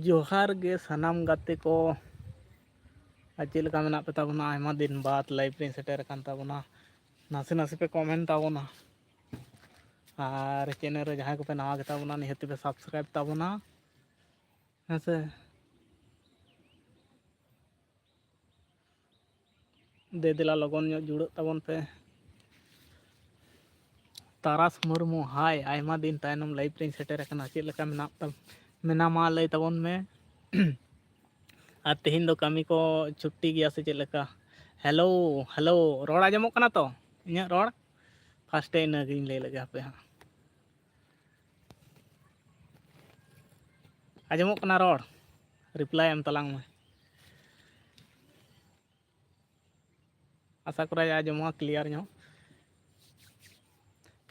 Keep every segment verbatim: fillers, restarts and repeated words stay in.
ᱡᱚᱦᱟᱨ ᱜᱮ ᱥᱟᱱᱟᱢ ᱜᱟᱛᱮ ᱠᱚ᱾ ᱟᱨ ᱪᱮᱫ ᱞᱮᱠᱟ ᱢᱮᱱᱟᱜ ᱯᱮ ᱛᱟᱵᱚᱱᱟ? ᱟᱭᱢᱟ ᱫᱤᱱ ᱵᱟᱫᱽ live ᱨᱤᱧ ᱥᱮᱴᱮᱨ ᱟᱠᱟᱱ ᱛᱟᱵᱚᱱᱟ᱾ ᱱᱟᱥᱮ ᱱᱟᱥᱮ ᱯᱮ comment ᱛᱟᱵᱚᱱᱟ᱾ ᱟᱨ channel ᱨᱮ ᱡᱟᱦᱟᱸᱭ ᱠᱚᱯᱮ ᱱᱟᱣᱟ ᱜᱮᱛᱟ ᱵᱚᱱᱟ, ᱱᱤᱦᱟᱹᱛ ᱯᱮ subscribe ᱛᱟᱵᱚᱱᱟ᱾ ᱦᱮᱸ ᱥᱮ? ᱫᱮ ᱫᱮᱞᱟ ᱞᱚᱜᱚᱱ ᱧᱚᱜ ᱡᱩᱲᱟᱹᱜ ᱛᱟᱵᱚᱱ ᱯᱮ᱾ ᱛᱟᱨᱟᱥ ᱢᱩᱨᱢᱩ, ᱦᱟᱭ, ᱟᱭᱢᱟ ᱫᱤᱱ ᱛᱟᱭᱱᱚᱢ live ᱨᱤᱧ ᱥᱮᱴᱮᱨ ᱟᱠᱟᱱᱟ, ᱪᱮᱫ ᱞᱮᱠᱟ ᱢᱮᱱᱟᱜ ᱛᱟᱢ, ᱢᱮᱱᱟᱢᱟ ᱞᱟᱹᱭ ᱛᱟᱵᱚᱱ ᱢᱮ᱾ ᱟᱨ ᱛᱮᱦᱮᱧ ᱫᱚ ᱠᱟᱹᱢᱤ ᱠᱚ ᱪᱷᱩᱴᱤ ᱜᱮᱭᱟ ᱥᱮ ᱪᱮᱫ ᱞᱮᱠᱟ? Hello, hello, ᱨᱚᱲ ᱟᱸᱡᱚᱢᱚᱜ ᱠᱟᱱᱟ ᱛᱚ? ᱤᱧᱟᱹᱜ ᱨᱚᱲ first ᱤᱱᱟᱹ ᱜᱤᱧ ᱞᱟᱹᱭ ᱞᱮᱜᱮ ᱦᱟᱯᱮ ᱦᱟᱸᱜ᱾ ᱟᱸᱡᱚᱢᱚᱜ ᱠᱟᱱᱟ ᱨᱚᱲ? Reply ᱮᱢ ᱛᱟᱞᱟᱝ ᱢᱮ᱾ ᱟᱥᱟ ᱠᱚᱨᱟᱭ ᱟᱸᱡᱚᱢᱚᱜᱼᱟ clear ᱧᱚᱜ᱾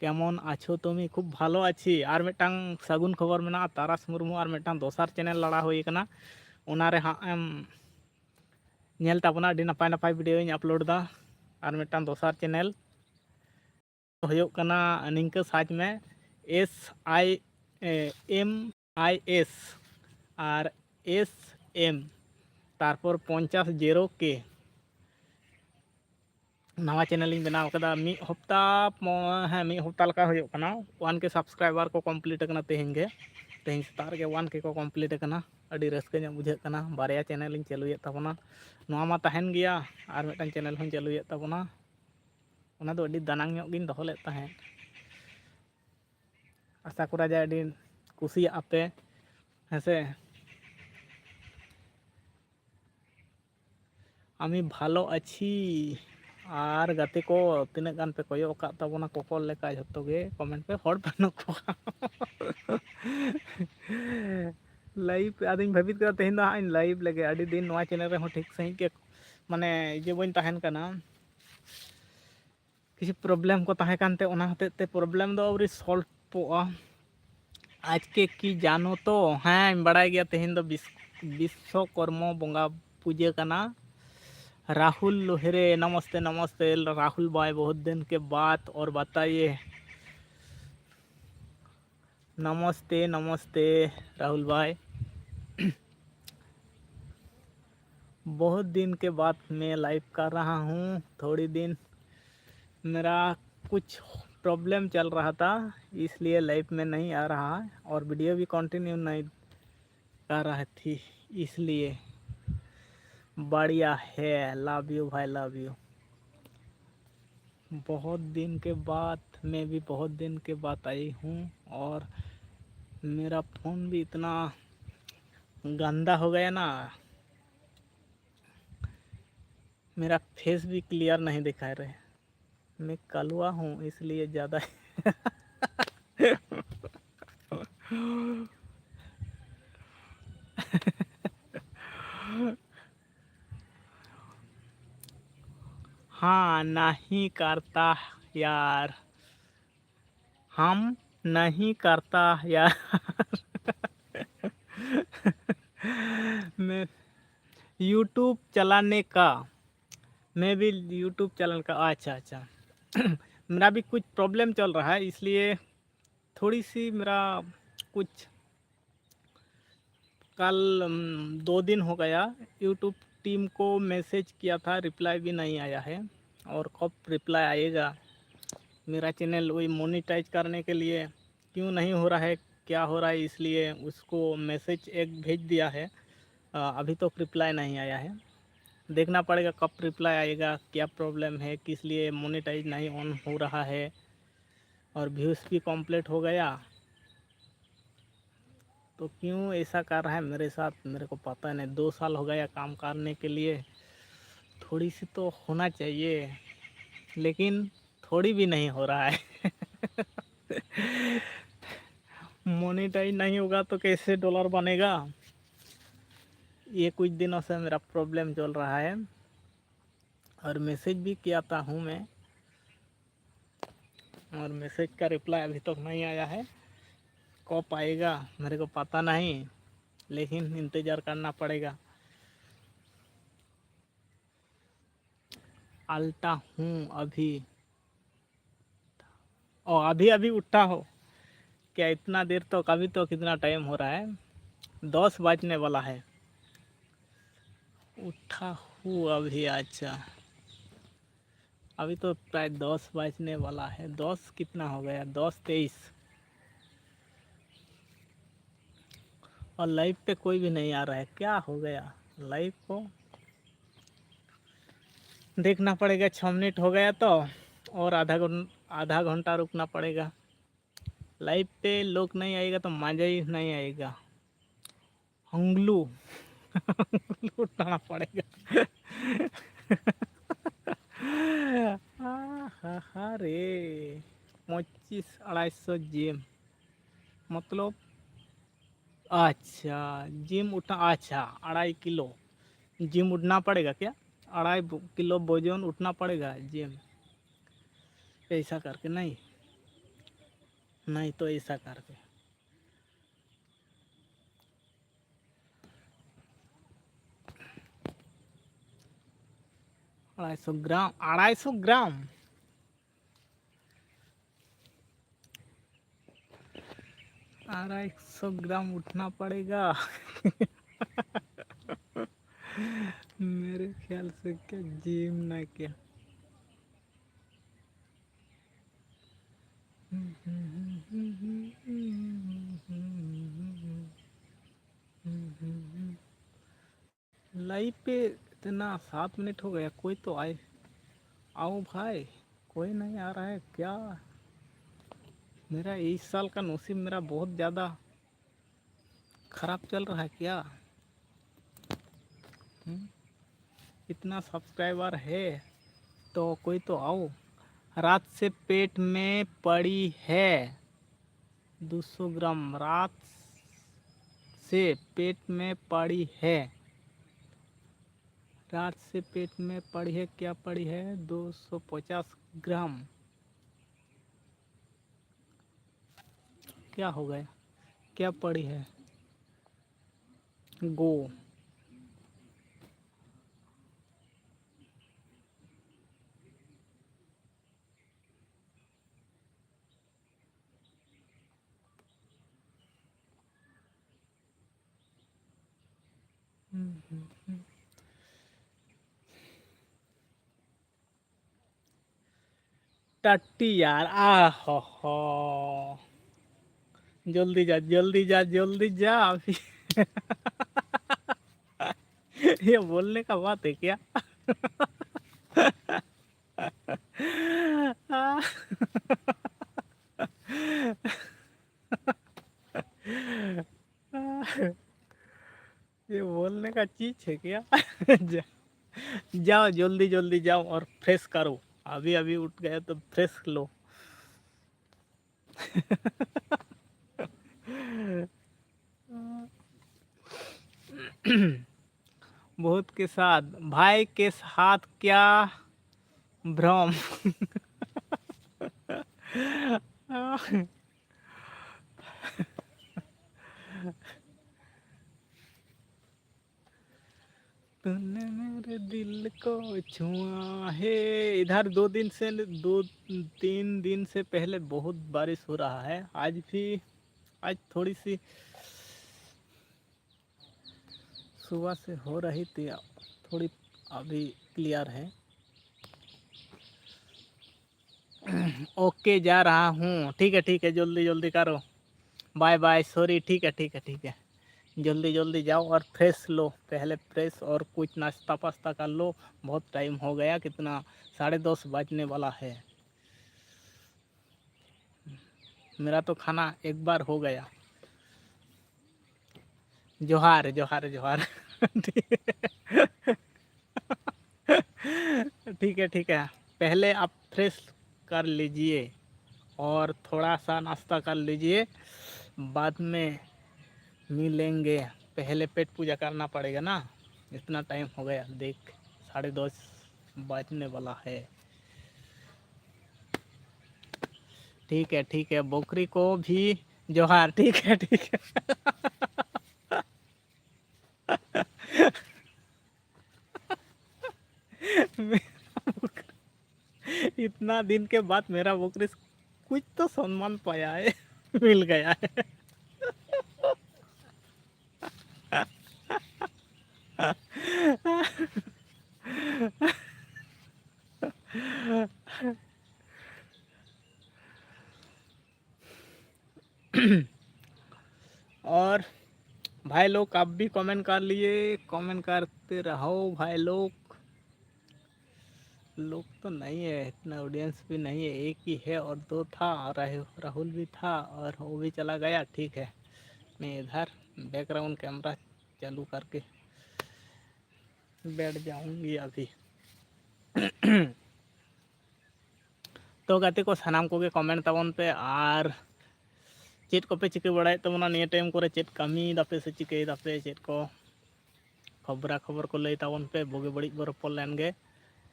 কেমন আছো তুমি? খুব ভালো আছি। ᱟᱨ ᱢᱤᱫᱴᱟᱝ ᱥᱟᱹᱜᱩᱱ ᱠᱷᱚᱵᱚᱨ ᱢᱮᱱᱟᱜᱼᱟ, ᱛᱟᱨᱟᱥ ᱢᱩᱨᱢᱩ ᱟᱨ ᱢᱤᱫᱴᱟᱝ ᱫᱚᱥᱟᱨ channel ᱞᱟᱲᱟ ᱦᱩᱭ ᱠᱟᱱᱟ, ᱚᱱᱟ ᱨᱮ ᱦᱟᱸᱜ ᱮᱢ ᱧᱮᱞ ᱛᱟᱵᱚᱱᱟ᱾ ᱟᱹᱰᱤ ᱱᱟᱯᱟᱭ ᱱᱟᱯᱟᱭ video ᱤᱧ upload ᱮᱫᱟ᱾ ᱟᱨ ᱢᱤᱫᱴᱟᱝ ᱫᱚᱥᱟᱨ channel ᱦᱩᱭᱩᱜ ᱠᱟᱱᱟ ᱱᱤᱝᱠᱟᱹ search ᱢᱮ, S I M I S R S M, ᱛᱟᱨᱯᱚᱨ ᱯᱚᱧᱪᱟᱥ zero K᱾ ᱱᱟᱣᱟ channel ᱤᱧ ᱵᱮᱱᱟᱣ ᱠᱟᱫᱟ, ᱢᱤᱫ ᱦᱚᱯᱛᱟ ᱯᱚ-, ᱦᱮᱸ, ᱢᱤᱫ ᱦᱚᱯᱛᱟ ᱞᱮᱠᱟ ᱦᱩᱭᱩᱜ ᱠᱟᱱᱟ᱾ One K subscriber ᱠᱚ complete ᱟᱠᱟᱱᱟ ᱛᱮᱦᱮᱧ ᱜᱮ, ᱛᱮᱦᱮᱧ ᱥᱮᱛᱟᱜ ᱨᱮᱜᱮ one K ᱠᱚ complete ᱟᱠᱟᱱᱟ᱾ ᱟᱹᱰᱤ ᱨᱟᱹᱥᱠᱟᱹ ᱧᱚᱜ ᱵᱩᱡᱷᱟᱹᱜ ᱠᱟᱱᱟ, ᱵᱟᱨᱭᱟ channel ᱤᱧ ᱪᱟᱹᱞᱩᱭᱮᱫ ᱛᱟᱵᱚᱱᱟ᱾ ᱱᱚᱣᱟ ᱢᱟ ᱛᱟᱦᱮᱱ ᱜᱮᱭᱟ, ᱟᱨ ᱢᱤᱫᱴᱟᱝ channel ᱦᱚᱸᱧ ᱪᱟᱹᱞᱩᱭᱮᱫ ᱛᱟᱵᱚᱱᱟ᱾ ᱚᱱᱟ ᱫᱚ ᱟᱹᱰᱤ ᱫᱟᱱᱟᱝ ᱧᱚᱜ ᱜᱤᱧ ᱫᱚᱦᱚ ᱞᱮᱫ ᱛᱟᱦᱮᱸᱫ᱾ ᱟᱥᱟ ᱠᱚᱨᱟ ᱡᱮ ᱟᱹᱰᱤ ᱠᱩᱥᱤᱭᱟᱜᱼᱟ ᱯᱮ, ᱦᱮᱸ ᱥᱮ᱾ আমি ভালো আছি᱾ ᱟᱨ ᱜᱟᱛᱮ ᱠᱚ, ᱛᱤᱱᱟᱹᱜ ᱜᱟᱱ ᱯᱮ ᱠᱚᱭᱚᱜ ᱟᱠᱟᱫ ᱛᱟᱵᱚᱱᱟ ᱠᱚᱠᱚᱨ ᱞᱮᱠᱟ? ᱡᱷᱚᱛᱚ ᱜᱮ comment ᱯᱮ, ᱦᱚᱲ ᱵᱟᱹᱱᱩᱜ ᱠᱚᱣᱟ᱾ Live ᱟᱫᱚᱧ ᱵᱷᱟᱹᱵᱤᱛ ᱠᱮᱫᱟ ᱛᱮᱦᱮᱧ ᱫᱚ ᱦᱟᱸᱜ ᱤᱧ live ᱞᱮᱜᱮ᱾ ᱟᱹᱰᱤ ᱫᱤᱱ ᱱᱚᱣᱟ channel ᱨᱮᱦᱚᱸ ᱴᱷᱤᱠ ᱥᱟᱺᱦᱤᱡ ᱜᱮ ᱢᱟᱱᱮ ᱤᱭᱟᱹ ᱵᱟᱹᱧ ᱛᱟᱦᱮᱱ ᱠᱟᱱᱟ, ᱠᱤᱪᱷᱩ problem ᱠᱚ ᱛᱟᱦᱮᱸ ᱠᱟᱱᱛᱮ ᱚᱱᱟ ᱦᱚᱛᱮᱡ ᱛᱮ problem ᱫᱚ ᱟᱹᱣᱨᱤ solve ᱚᱜᱼᱟ᱾ ᱟᱡᱠᱮ ᱠᱤ ᱡᱟᱱᱚ ᱛᱚ? ᱦᱮᱸ, ᱵᱟᱲᱟᱭ ᱜᱮᱭᱟ, ᱛᱮᱦᱮᱧ ᱫᱚ ᱵᱤᱥ-, ᱵᱤᱥᱥᱚᱠᱚᱨᱢᱚ ᱵᱚᱸᱜᱟ ᱯᱩᱡᱟᱹ ᱠᱟᱱᱟ᱾ ᱨᱟᱦᱩᱞ ᱞᱳᱦᱨᱮ, ᱱᱚᱢᱚᱥᱛᱮ, ᱱᱚᱢᱚᱥᱛᱮ, ᱨᱟᱦᱩᱞ ᱵᱷᱟᱭ, ᱵᱚᱦᱩᱛ ᱫᱤᱱ ᱠᱮ ᱵᱟᱫ, ᱚᱨ ᱵᱟᱛᱟᱭᱮ᱾ ᱱᱚᱢᱚᱥᱛᱮ, ᱱᱚᱢᱚᱥᱛᱮ, ᱨᱟᱦᱩᱞ ᱵᱷᱟᱭ᱾ बहुत दिन के बाद मैं लाइव कर रहा हूँ। थोड़ी दिन मेरा कुछ प्रॉब्लम चल रहा था, इसलिए लाइव में नहीं आ रहा है और वीडियो भी कंटिन्यू नहीं कर रहा थी, इसलिए। बढ़िया है, लव यू भाई, लव यू। बहुत दिन के बाद, मैं भी बहुत दिन के बाद आई हूँ और मेरा फ़ोन भी इतना गंदा हो गया ना, मेरा फेस भी क्लियर नहीं दिखा रहे। मैं कलुआ हूँ, इसलिए ज़्यादा हाँ, नहीं करता यार, हम नहीं करता यार। मैं YouTube चलाने का, मैं भी YouTube चलाने का, अच्छा, अच्छा। मेरा भी कुछ प्रॉब्लम चल रहा है, इसलिए थोड़ी सी मेरा कुछ, कल, उम, दो दिन हो गया, YouTube टीम को मैसेज किया था, रिप्लाई भी नहीं आया है। और कब रिप्लाई आएगा? मेरा चैनल वही मोनेटाइज करने के लिए क्यों नहीं हो रहा है, क्या हो रहा है, इसलिए उसको मैसेज एक भेज दिया है। अ, अभी तक रिप्लाई नहीं आया है। देखना पड़ेगा कब रिप्लाई आएगा, क्या प्रॉब्लम है, किस लिए मोनेटाइज नहीं ऑन हो रहा है और व्यूज़ भी कंप्लीट हो गया। तो क्यों ऐसा कर रहा है मेरे साथ, मेरे को पता नहीं। दो साल हो गया काम करने के लिए, थोड़ी सी तो होना चाहिए, लेकिन थोड़ी भी नहीं हो रहा है। मोनेटाइज नहीं होगा तो कैसे डॉलर बनेगा? ये कुछ दिनों से मेरा प्रॉब्लम चल रहा है और मैसेज भी किया था हूँ मैं, और मैसेज का रिप्लाई अभी तक नहीं आया है। कब आएगा मेरे को पता नहीं, लेकिन इंतज़ार करना पड़ेगा। अल्टा हूँ अभी। ओ, अभी अभी उठा हो क्या? इतना देर तो, अभी तो कितना टाइम हो रहा है? दस बजने वाला है। उठा हूँ अभी। अच्छा, अभी तो प्राय दस बजने वाला है। दस कितना हो गया? दस तेईस। और लाइव पे कोई भी नहीं आ रहा है, क्या हो गया? लाइव को देखना पड़ेगा। छः मिनट हो गया तो और आधा घं- आधा घंटा रुकना पड़ेगा। लाइव पे लोग नहीं आएगा तो मज़ा ही नहीं आएगा। हंगलू हंगलू उठाना पड़ेगा। आहा रे, पच्चीस अढ़ाई सौ जेम, मतलब, अच्छा, जेम उठा, अच्छा, अढ़ाई किलो जेम उठना पड़ेगा क्या? अढ़ाई बो- किलो वजन उठना पड़ेगा जेम, ऐसा करके। नहीं, नहीं तो ऐसा करके। अढ़ाई सौ ग्राम, अढ़ाई सौ ग्राम, अढ़ाई सौ ग्राम उठना पड़ेगा। मेरे ख्याल से क्या, जिम ना क्या? लाइव पे इतना, सात मिनट हो गया, कोई तो आए, आओ भाई, कोई नहीं आ रहा है क्या? मेरा इस साल का नसीब मेरा बहुत ज़्यादा खराब चल रहा है क्या? हम्म? इतना सब्सक्राइबर है तो कोई तो आओ। रात से पेट में पड़ी है दो सौ ग्राम, रात से पेट में पड़ी है। रात से पेट में पड़ी है, क्या पड़ी है? दो सौ पचास ग्राम। क्या हो गया? क्या पड़ी है? गो। टट्टी यार, आ हो हो। जल्दी जा, जल्दी जा, जल्दी जा अभी। ये बोलने का बात है क्या? ये बोलने का चीज है क्या? जा, जाओ, जल्दी जल्दी जाओ और फ्रेश करो। अभी अभी उठ गए तो फ्रेश लो। बहुत के साथ, भाई के साथ क्या भ्रम। तूने मेरे दिल को छुआ है। इधर दो दिन से, दो तीन दिन से पहले बहुत बारिश हो रहा है। आज भी, आज थोड़ी सी सुबह से हो रही थी, थोड़ी अभी क्लियर है। ओके, जा रहा हूँ। ठीक है, ठीक है, जल्दी जल्दी करो। Bye bye, sorry. ठीक है, ठीक है, ठीक है, जल्दी जल्दी जाओ और फ्रेश लो पहले, फ्रेश और कुछ नाश्ता पास्ता कर लो। बहुत टाइम हो गया, कितना, साढ़े दस बजने वाला है। मेरा तो खाना एक बार हो गया। जोहार, जोहार, जोहार। ठीक है, ठीक है, पहले आप फ्रेश कर लीजिए और थोड़ा सा नाश्ता कर लीजिए, बाद में मिलेंगे। पहले पेट पूजा करना पड़ेगा ना, इतना टाइम हो गया, देख, साढ़े दस बजने वाला है। ठीक है, ठीक है, बकरी को भी जोहार। ठीक है, ठीक है। मेरा बकरी, इतना दिन के बाद मेरा बकरी कुछ तो सम्मान पाया है, मिल गया है। और भाई लोग, आप भी कमेंट कर लिए, कमेंट करते रहो भाई लोग। लोग तो नहीं है इतना, ऑडियंस भी नहीं है, एक ही है और दो था, और राहु- राहुल भी था और वो भी चला गया। ठीक है, मैं इधर बैकग्राउंड कैमरा चालू करके बैठ जाऊंगी अभी। ᱛᱚ ᱜᱟᱛᱮ ᱠᱚ, ᱥᱟᱱᱟᱢ ᱠᱚᱜᱮ ᱠᱚᱢᱮᱱᱴ ᱛᱟᱵᱚᱱ ᱯᱮ, ᱟᱨ ᱪᱮᱫ ᱠᱚᱯᱮ ᱪᱤᱠᱟᱹ ᱵᱟᱲᱟᱭᱮᱫ ᱛᱟᱵᱚᱱᱟ ᱱᱤᱭᱟᱹ ᱴᱟᱭᱤᱢ ᱠᱚᱨᱮ, ᱪᱮᱫ ᱠᱟᱹᱢᱤᱭ ᱫᱟᱯᱮ ᱥᱮ ᱪᱤᱠᱟᱹᱭ ᱫᱟᱯᱮ, ᱪᱮᱫ ᱠᱚ ᱠᱷᱚᱵᱽᱨᱟ ᱠᱷᱚᱵᱚᱨ ᱠᱚ ᱞᱟᱹᱭ ᱛᱟᱵᱚᱱ ᱯᱮ, ᱵᱩᱜᱤ ᱵᱟᱹᱲᱤᱡ ᱵᱚ ᱨᱚᱯᱚᱲ ᱞᱮᱱ ᱜᱮ᱾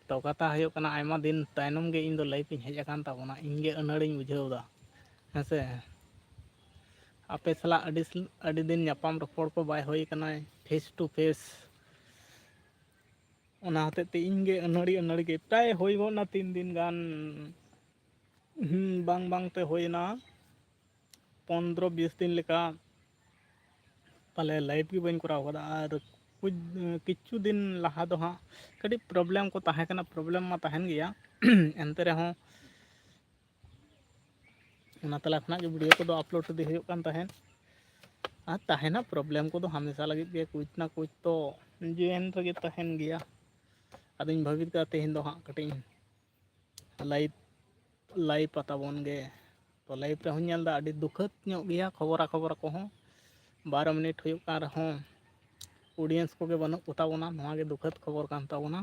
ᱛᱚ ᱠᱟᱛᱷᱟ ᱦᱩᱭᱩᱜ ᱠᱟᱱᱟ, ᱟᱭᱢᱟ ᱫᱤᱱ ᱛᱟᱭᱱᱚᱢ ᱜᱮ ᱤᱧ ᱫᱚ ᱞᱟᱭᱤᱵᱷ ᱤᱧ ᱦᱮᱡ ᱟᱠᱟᱱ ᱛᱟᱵᱚᱱᱟ, ᱤᱧ ᱜᱮ ᱟᱹᱱᱟᱹᱲᱤᱧ ᱵᱩᱡᱷᱟᱹᱣ ᱮᱫᱟ, ᱦᱮᱸ ᱥᱮ᱾ ᱟᱯᱮ ᱥᱟᱞᱟᱜ ᱟᱹᱰᱤ ᱥᱤ- ᱟᱹᱰᱤ ᱫᱤᱱ ᱧᱟᱯᱟᱢ ᱨᱚᱯᱚᱲ ᱠᱚ ᱵᱟᱭ ᱦᱩᱭ ᱠᱟᱱᱟ ᱯᱷᱮᱥ ᱴᱩ ᱯᱷᱮᱥ᱾ ᱚᱱᱟ ᱦᱚᱛᱮᱡ ᱛᱮ ᱤᱧ ᱜᱮ ᱟᱹᱱᱟᱹᱲᱤ ᱟᱹᱱᱟᱹᱲᱤ ᱜᱮ, ᱯᱨᱟᱭ ᱦᱩᱭ ᱜᱚᱫ ᱮᱱᱟ ᱛᱤᱱ ᱫᱤᱱ ᱜᱟᱱ, ᱦᱩᱸ, ᱵᱟᱝ ᱵᱟᱝ ᱛᱮ ᱦᱩᱭ ᱮᱱᱟ ᱯᱚᱱᱫᱽᱨᱚ ᱵᱤᱥ ᱫᱤᱱ ᱞᱮᱠᱟ ᱯᱟᱞᱮ ᱞᱟᱭᱤᱵᱷ ᱜᱮ ᱵᱟᱹᱧ ᱠᱚᱨᱟᱣ ᱠᱟᱫᱟ᱾ ᱟᱨ ᱠᱩᱪ- ᱠᱤᱪᱷᱩ ᱫᱤᱱ ᱞᱟᱦᱟ ᱫᱚ ᱦᱟᱸᱜ ᱠᱟᱹᱴᱤᱡ ᱯᱨᱚᱵᱞᱮᱢ ᱠᱚ ᱛᱟᱦᱮᱸ ᱠᱟᱱᱟ, ᱯᱨᱚᱵᱞᱮᱢ ᱢᱟ ᱛᱟᱦᱮᱱ ᱜᱮᱭᱟ, ᱮᱱᱛᱮ ᱨᱮᱦᱚᱸ ᱚᱱᱟ ᱛᱟᱞᱟ ᱠᱷᱚᱱᱟᱜ ᱜᱮ ᱵᱷᱤᱰᱤᱭᱳ ᱠᱚᱫᱚ ᱟᱯᱞᱳᱰ ᱤᱫᱤ ᱦᱩᱭᱩᱜ ᱠᱟᱱ ᱛᱟᱦᱮᱸᱫ᱾ ᱟᱨ ᱛᱟᱦᱮᱱᱟ, ᱯᱨᱚᱵᱞᱮᱢ ᱠᱚᱫᱚ ᱦᱟᱢᱮᱥᱟ ᱞᱟᱹᱜᱤᱫ ᱜᱮ, ᱠᱩᱪ ᱱᱟ ᱠᱩᱪ ᱛᱚ ᱡᱤᱭᱚᱱ ᱨᱮᱜᱮ ᱛᱟᱦᱮᱱ ᱜᱮᱭᱟ᱾ ᱟᱫᱚᱧ ᱵᱷᱟᱹᱵᱤᱛ ᱠᱟᱜᱼᱟ ᱛᱮᱦᱮᱧ ᱫᱚ ᱦᱟᱸᱜ ᱠᱟᱹᱴᱤᱡ ᱤᱧ ᱞᱟᱭᱤᱵᱷ, ᱞᱟᱭᱤᱵᱷ ᱟᱛᱟᱵᱚᱱ ᱜᱮ᱾ ᱛᱚ ᱞᱟᱭᱤᱵᱷ ᱨᱮᱦᱚᱸᱧ ᱧᱮᱞ ᱮᱫᱟ ᱟᱹᱰᱤ ᱫᱩᱠᱷᱟᱹᱛ ᱧᱚᱜ ᱜᱮᱭᱟ ᱠᱷᱚᱵᱚᱨᱟ ᱠᱷᱚᱵᱚᱨᱟ ᱠᱚᱦᱚᱸ, ᱵᱟᱨᱚ ᱢᱤᱱᱤᱴ ᱦᱩᱭᱩᱜ ᱠᱟᱱ ᱨᱮᱦᱚᱸ ᱚᱰᱤᱭᱮᱱᱥ ᱠᱚᱜᱮ ᱵᱟᱹᱱᱩᱜ ᱠᱚᱛᱟ ᱵᱚᱱᱟ᱾ ᱱᱚᱣᱟ ᱜᱮ ᱫᱩᱠᱷᱟᱹᱛ ᱠᱷᱚᱵᱚᱨ ᱠᱟᱱ ᱛᱟᱵᱚᱱᱟ᱾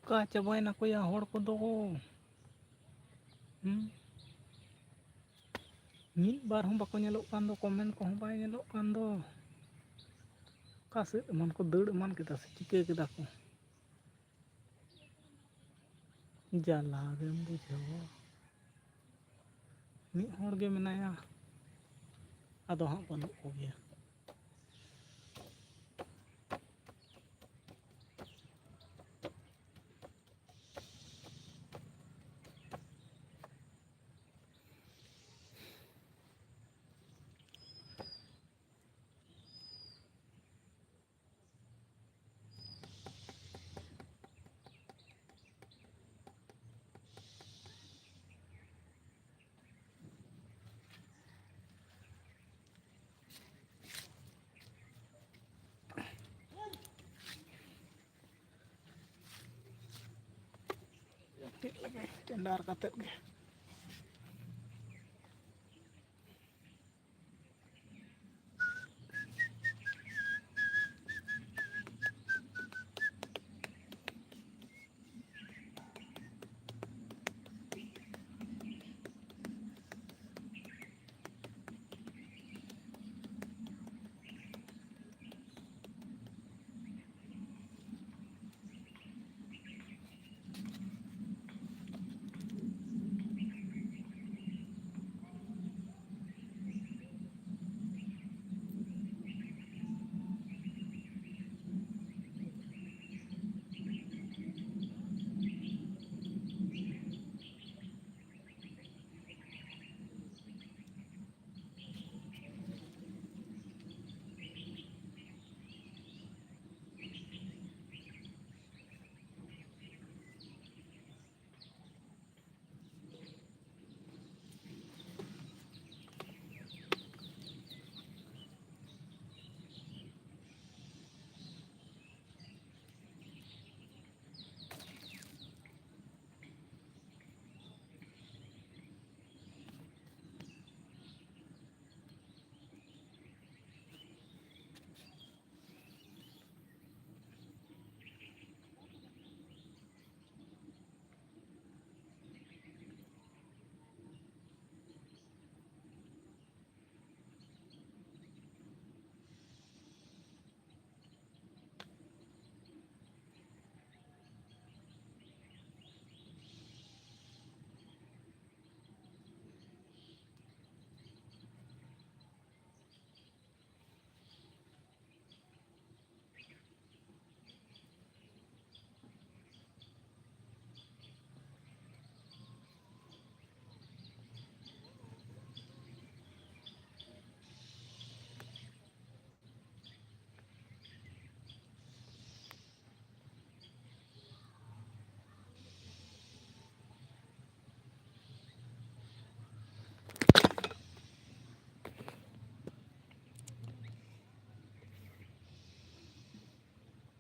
ᱚᱠᱟ ᱪᱟᱵᱟᱭᱮᱱᱟ ᱠᱚᱭᱟ ᱦᱚᱲ ᱠᱚᱫᱚ? ᱦᱩᱸ? ᱢᱤᱫ ᱵᱟᱨ ᱦᱚᱸ ᱵᱟᱠᱚ ᱧᱮᱞᱚᱜ ᱠᱟᱱ ᱫᱚ, comment ᱠᱚᱦᱚᱸ ᱵᱟᱭ ᱧᱮᱞᱚᱜ ᱠᱟᱱ ᱫᱚ᱾ ᱚᱠᱟ ᱥᱮᱫ ᱮᱢᱟᱱ ᱠᱚ ᱫᱟᱹᱲ ᱮᱢᱟᱱ ᱠᱮᱫᱟ ᱥᱮ ᱪᱤᱠᱟᱹ ᱠᱮᱫᱟ ᱠᱚ? ᱡᱟᱞᱟ ᱜᱮᱢ ᱵᱩᱡᱷᱟᱹᱣᱟ᱾ ᱢᱤᱫ ᱦᱚᱲ ᱜᱮ ᱢᱮᱱᱟᱭᱟ, ᱟᱫᱚ ᱦᱟᱸᱜ ᱵᱟᱹᱱᱩᱜ ᱠᱚᱜᱮᱭᱟ᱾ ᱪᱮᱫ ᱞᱮᱠᱟ ᱴᱮᱱᱰᱟᱨ ᱠᱟᱛᱮᱫ ᱜᱮ᱾